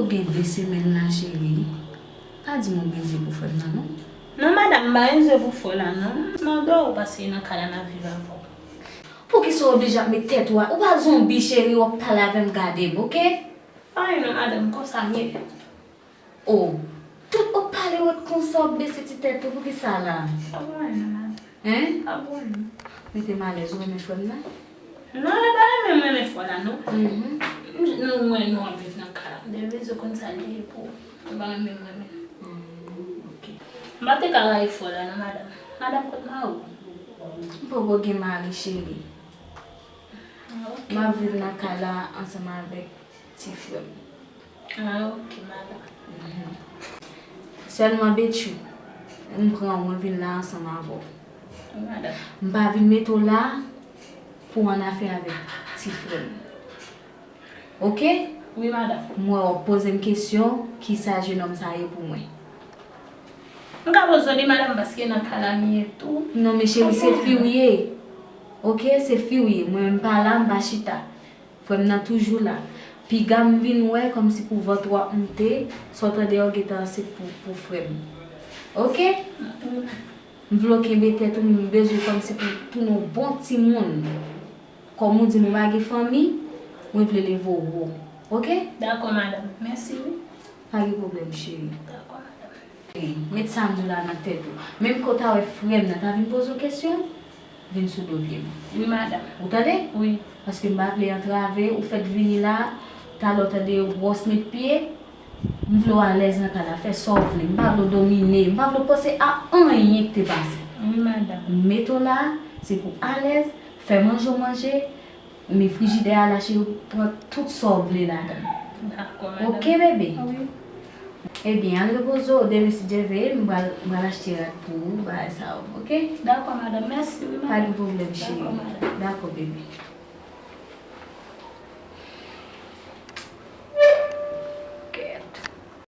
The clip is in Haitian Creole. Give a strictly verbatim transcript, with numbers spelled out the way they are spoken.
Gen de semèn la, cheri. Pa di m ou gen zye pou frè m nan, non. Non, madanm, m pa gen zye pou frè w la, non. M mande w paske nan kay la m ap viv avè w. Poukisa w oblije ap met tèt ou a? Ou pa zonbi, cheri, w ap pale avè m, gade m, oke? Pa gen non, madanm, konsa m ye. O, tout w ap pale wòt konsa, w ap bese ti tèt ou, poukisa la? Pa pou mwen non, madanm. Hen? Pa pou mwen non. Mete m alèz, ou renmen frè m nan? Non, li pa renmen m renmen frè w la, non. Mhm. Nou, mwen, nou ap viv nan kay la. M te bezwen konn sa li ye pou ou. Ou pa renmen m renmen. Hmm, oke. M pa te ka rayi frè w la, non, madanm. Madanm, kot mari w? M poko gen mari, cheri. Ah, oke. M ap viv nan kay la ansanm avèk ti frè m. Ah, oke, madanm. Mhm. Sèlman, Betchou, m pran w, mwen vin la ansanm avè w. Wi, madanm. M pa vin mete w la pou w annafè avèk ti frè m. Oke? Wi, madanm. M wè w ap poze m kesyon, kisa jenòm sa ye pou mwen? M ka poze w li, madanm, paske nan kay la m ye tou. Non, men cheri, se fi w ye. Oke, se fi w ye. Mwen, m pa la, m pa chita. Frè m nan toujou la. Piga m vin wè kòmsi pou vant ou ap moute, sa w tande yo gentan se pou, pou frè m. Oke? M vle w kenbe tèt ou, m bezwen kòmsi pou tounen yon bon timoun. Kòm ou di m ou pa gen fanmi, mwen vle leve w wo. Oke? Dakò, madanm. Mèsi, wi. Pa gen pwoblèm, cheri. Dakò, madanm. Met sa m di w la nan tèt ou. Menm ke w ta wè frè m nan ta vin poze w kesyon, vin sou do pye m. Wi, madanm. Ou tande? Wi. Paske m pa vle antrave, ou fèk vini la, talè w tande yo bwòs met pye. M vle w alèz nan kay la, fè sa w vle. M pa vle w domine, m pa vle w panse a anyen ki te pase. Wi, madanm. M mete w la, se pou w alèz, fè manje w manje, men frijidè a la, cheri, pran tout sa w vle ladan l. Dakò, madanm. Oke, bebe? Wi. Ebyen, al repoze w, demen si Dye vle, m pral, m pral achte rad pou ou, bagay sa yo, oke? Dakò, madanm. Mèsi, wi, madanm. Pa gen pwoblèm, cheri. Dakò, madanm. Dakò, bebe.